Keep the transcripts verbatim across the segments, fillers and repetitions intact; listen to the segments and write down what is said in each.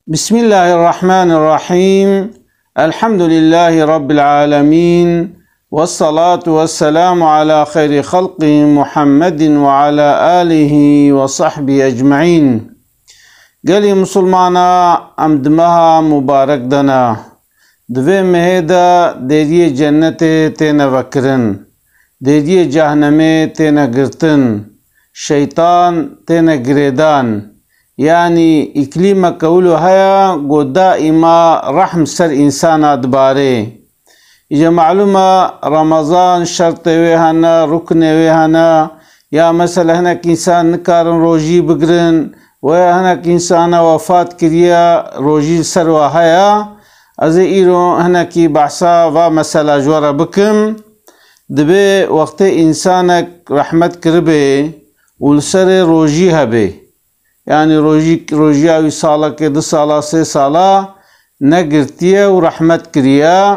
Bismillahirrahmanirrahim. Elhamdülillahi Rabbil alemin. Vessalatu vesselamu ala hayri halqi Muhammedin ve ala alihi ve sahbihi ecmaîn. Gelî Musulmana, em di meha mubarek de ne. Di vê mehê de dêriyê cennetê têne vekirin. Dêriyê cehnemê têne girtin. Şeytan têne girêdan. Yanî îklîmeke wilo heye ku daîma rehm ser însana dibarê. Îje malûm e, Remezan şertê wê hene, ruknê wê hene. Ya mesela hinek însan nikarin rojî bigirin, weya hinek însana wefat kiriye, rojî li ser we heye. Ez ê îro hinekî behsa va mesela ji we re bikim. Dibê wextê însanek rehmet kiribê û li serê rojî hebê. Yanî rojî, rojiya wî salekê, du sala, sê sala negirtiye û rehmet kiriye.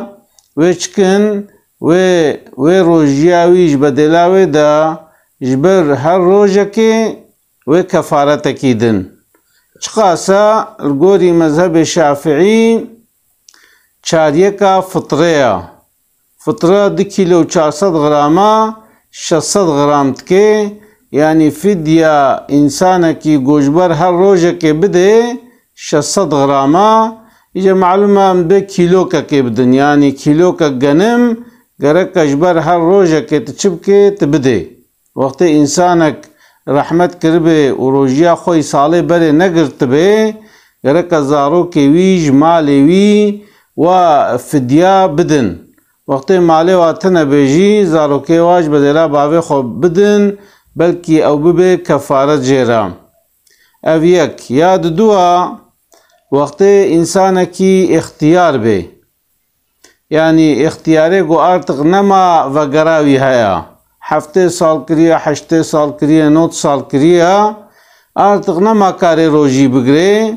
Wê çikin, wê, wê rojiya wî ji bedêla wê de ji ber her rojekê wê kefaretekî din. Çiqas e, li gorî mezhebê Şafiî çaryeka fitre ye. Fitre du kîlo û çar sed gram e, şeş sed gram dike. Yanî fidya însanekî ku ji ber her rojekê bidê, şeş sed gram e. Îje malûm e, em dê kîlokekê bidin. Yanî kîlokek genim gereke ji ber her rojekê tu çi bikê, tu bidê. Wextê însanek rehmet kiribê û rojiya xwe yî salê berê negirtibê, gereke zarokê wî ji malê wî wa fidya bidin. Wextê malê wa tine bê jî, zarokê wa ji bedêla bavê xwe bidin, belkî ew bibe kefaret jê re. Ev yek. Ya diduwa, wextê însanekî îxtiyar bê. Yanî îxtiyarê ku artiq nema vegera wî heye. Heftê sal kiriye, heştê sal kiriye, nod sal kiriye. Artiq nema karê rojî bigirê.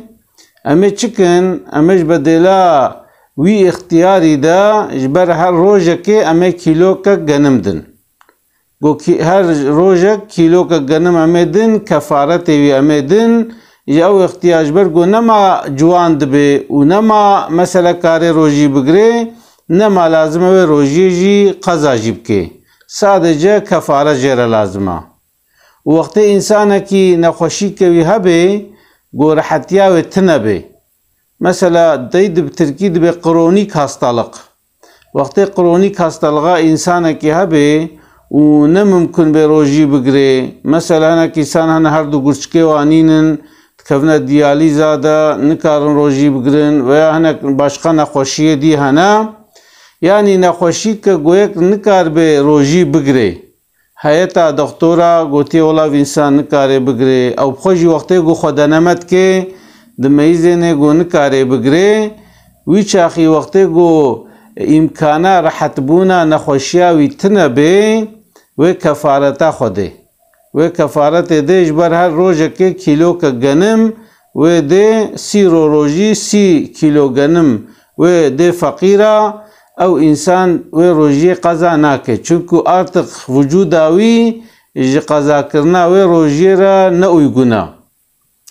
Em ê çi kin? Em ê ji bedêla wî îxtiyarî de ji ber her rojekê em ê kîlokek genim din. Ku kî-, her rojek kîlokek genim em ê din, kefaretê wî em ê din. Ji ew îxtiyar ji ber ku nema ciwan dibe û nema mesela karê rojî bigirê, nema lazim e wê rojiyê jî qeza jî bike. Sadece kefaret jê re lazim e. Û wextê însanekî nexweşîke wî hebe, ku rehetiya wê tune be. Mesela, dey di bi tirkî dibe kronîk hastalık. Wextê kronîk hastalığa însanekî hebe û ne mimkun be rojî bigire. Mesela, hinek însan hene her du gurçikê wan nînin, dikevine diyalîza de, nikarin rojî bigirin veya hinek başqa nexweşiyê dî hene. Yanî nexweşîke goyek nikaribe rojî bigire. Heyeta doktora gotiye, wela vî însan nikare bigire. Ew bi xwe jî wextê ku xwe deneme dike, dimeyizêne ku nikare bigire. Wî çaxî wextê ku îmkana rehetbûna nexweşiya wî tine bê, wê kefareta xwe dê. Wê kefaretê dê ji ber her rojekê kîlokek genim, wê dê sî ro rojî sî kîlo genim wê dê feqîra, ew însan wê rojiyê qeza nake. Çunku artiq vücuda wî ji qezakirina wê rojiyê re ne uygun e.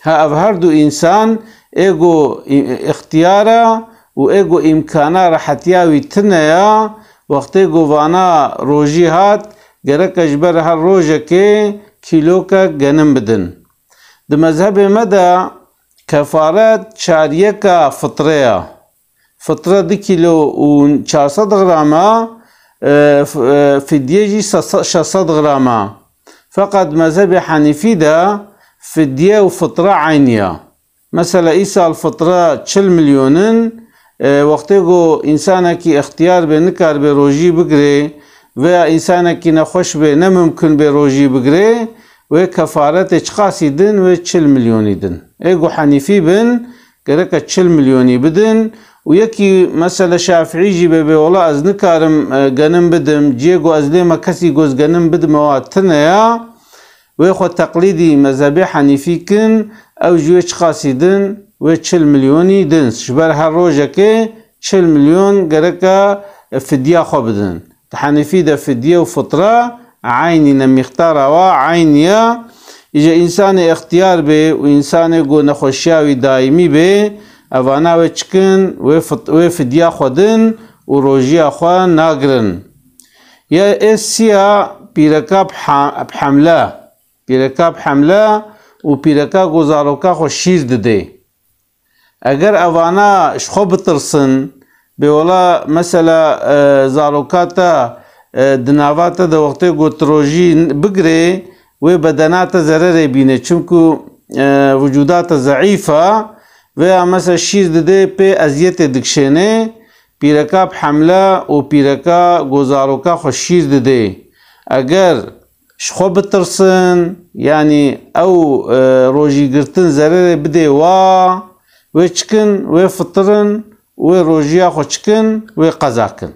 Ha ev her du însan ê ku î-, îxtiyar e û ê ku îmkana rehetiya wî tune ye, wextê ku vana rojî hat, gereke ji ber her rojekê kîlokek genim bidin. Di mezhebê me de kefaret çaryeka fitre ye. Fitre du kîlo û çar sed gram e, e, f-, e, fidye jî se-, şeş sed gram e. Feqet mezhebê Henîfî de fidye û fitre eynî ye. Mesela, îsal fitre çil milyon in, e, wextê ku însanekî îxtiyar be, nikaribe rojî bigire, veya însanekî nexweş be, ne mimkun be rojî bigire, wê kefaretê çiqasî din, wê çil milyonî din. Ê ku Henîfî bin, gereke çil milyonî bidin. Û yekî mesela Şafîî jî be, bê, wela ez nikarim, e, genim bidim, ciyê ku ez lê me kesî ku ez genim bidime wa tune ya, wê xwe teqlîdî mezhebê Henîfî kin, ew ji wê çiqasî din, wê çil milyonî din. Ji ber her rojekê çil milyon gereke fidya xwe bidin. Di Henîfî de fidye û fitra eynî ne, mîqdara wa eynî ye. Îje însanê îxtiyar bê û însanê ku nexweşiya wî daîmî bê, Evana wê çikin, wê fit-, wê fidya xwe din û rojiya xwe nagirin. Ya ê siya pîreka bi ha-, bi hemle, pîreka bi hemle û pîreka ku zaroka xwe şîr didê. Eger evana ji xwe bitirsin, bê wela mesela, e, zaroka te, e, di nava te de wextê ku tu rojî bigirê, wê bedena te zererê bîne. Çimku, e, vücuda te zeîf e, veya mesela şîr didê pê eziyetê dikişêne, pîreka bi hemle û pîreka ku zaroka xwe şîr didê. Eger ji xwe bitirsin, yanî ew, e, rojîgirtin zererê bidê wa, wê çikin, wê fitirin, wê rojiya xwe çikin, wê qeza kin.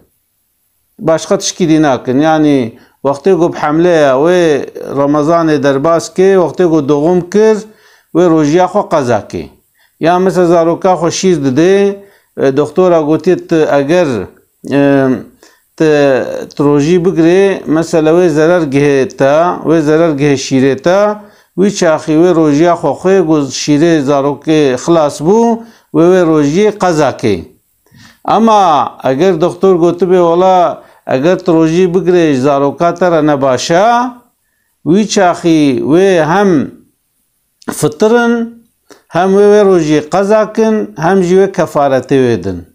Başqa tişkî dî nakin. Yanî wextê ku bi hemle ye, wê Remezanê derbas kê, wextê ku doğum kir, wê rojiya xwe qeza kê. Ya mesela zaroka xwe şîr didê, e, doktora gotiye tu eger, e, tu, tu rojî bigirê, mesela wê zerer gihê te, wê zerer gihê şîrê te, wî çaxî wê rojiya xwe xwê ku şîrê zarokê xilas bû, wê wê rojiyê qeza kê. Ama eger doktor gotibê, wela eger tu rojî bigirê ji zaroka te re ne baş e, wî çaxî wê hem fitirin, hem wê wê rojiyê qeza kin, hem jî wê kefaretê wê din.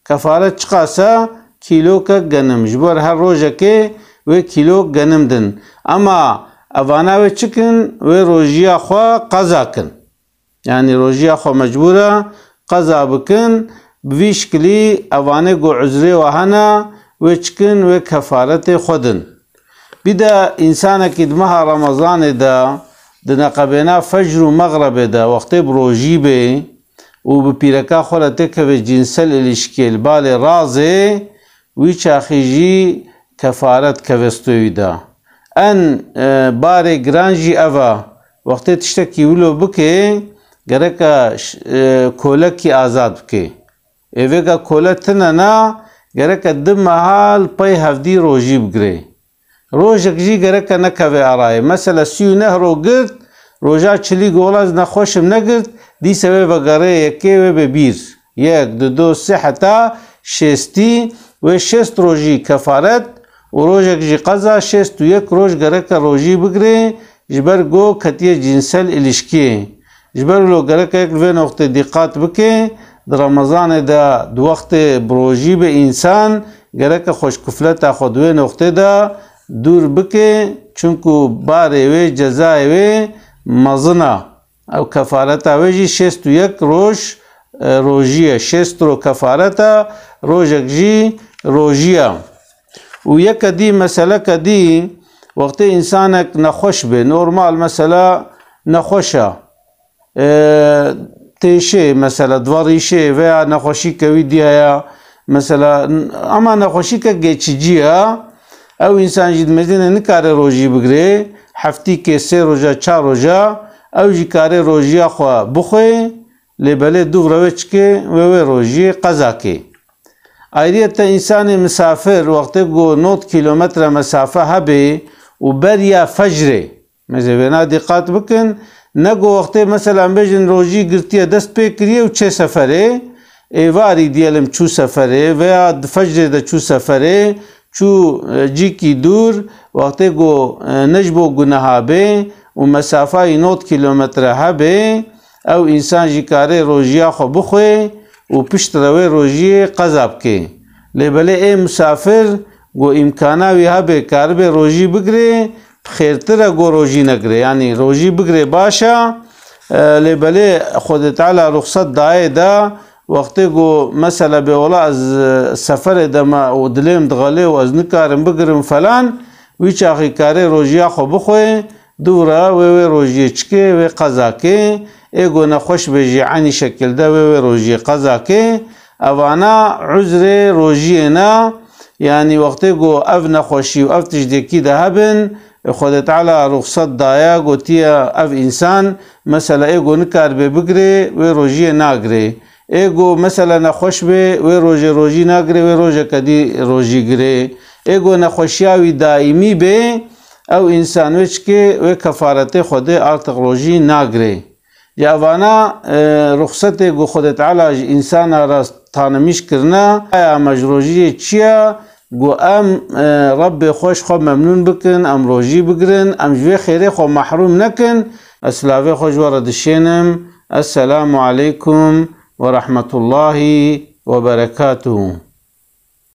Kefaret çiqas e? Kîlokek genim. Ji bo her rojekê wê kîlok genim din. Ema evana wê çikin? Wê rojiya xwe qeza kin. Yanî rojiya xwe mecbûr e qeza bikin. Bi vî şikilî evanê ku uzrê we hene, wê çikin? Wê kefaretê xwe din. Bir de însanekî di meha Remezanê de, di neqebêna fecr û mexrebê de, wextê bi rojî bê û bi pîreka xwe re têkeve cînsel îlişkiyê, li balê razê, wî çaxî jî kefaret keve stûyî de. En, e, barê giran jî ev e. Wextê tiştekî wilo bikê, gereke ş-, e, kolekî azad bikê. Ê vêga kole tine na, gereke di meha li pey hevdî rojî bigirê. Rojek jî gereke nekeve arayê. Mesela sî û neh roj girt, roja çilî gola ez nexweşim negirt, dîse wê vegerê yekê wê bê bîr. Yek, du, du, sê heta şêstî, wê şêst rojî kefaret û rojek jî qeza, şêst û yek roj gereke rojî bigirê, ji ber ku ketiye cînsel îlişkiyê. Ji ber wilo gereke yek li vê noqtê dîqat bike, di Remezanê de di wextê bi rojî be însan, gereke xwe ji kufleta xwe di wê noqtê de dûr bike, çunku barê wê, cezayê wê mezin e. Ew kefareta wê jî şêst û yek roj, e, rojî ye. Şêst roj kefaret e, rojek jî rojî ye. Û yeke dî, meseleke dî, wextê însanek nexweş be, normal mesela nexweş e, e, têşê, mesela divarîşê veya nexweşîke wî dî heye, mesela, ama nexweşîke geçici ye, ew însan jî di mezînê nikare rojî bigire, heftîkê sê roja, çar roja, ew jî kare rojiya xwe bixwe, lê belê dûv re wê çike, wê wê rojiyê qeza ke. Ayriyeten însanê misafir wextê ku nod kîlometre mesafe hebe û beriya fecrê, Mêze vêna dîqat bikin, ne ku wextê, mesela, em bêjin rojî girtiye, dest pê kiriye û çê seferê, êvarî diyelim çû seferê veya di fecrê de çû seferê, çû, e, cîkî dûr, wextê ku, e, ne ji bo guneha bê û mesafayî nod kîlometre hebe, ew însan jî karê rojiya xwe bixwe û piştre wê rojiyê qeza bike. Lê belê ê misafir ku îmkana wî hebe, karibê rojî bigire, xêrtir e ku rojî negire. Yanî rojî bigire baş e, e, lê belê Xwedê Teala ruxsat dayê de, wextê ku mesela bê wela ez, e, seferê de me û dilêm dixelê û ez nikarim bigirim falan, wî çaxî karê rojiya xwe bixwe, dû re wê wê rojiyê çike, wê qeza ke, ê ku nexweş be jî eynî şekil de wê wê rojiyê qeza ke. Evana uzrê rojiyê ne, yanî wextê ku ev nexweşî û ev tiştekî de hebin, Xwedê Teala ruxsat daye, gotiye ev însan, mesela ê ku nikaribe bigire, wê rojiyê nagire. Ê ku mesela nexweş be, wê rojê rojî nagire, wê rojeke dî rojî gire. Ê ku nexweşiya wî daîmî be, ew însan wê çike, wê kefaretê Xwedê artiq rojî nagire. Ya evana, e, ruxsetê ku Xwedê Teala ji însana re tanimîş kirine, aya me ji rojiyê çi ye? Ku em, e, Rebbê xwe ji xwe memnûn bikin, em rojî bigirin, em ji vê xêrê xwe mehrûm nekin. Ez silavê xwe ji we re dişênim. Esselamu aleykum ve rahmetullahi ve berekatuhu.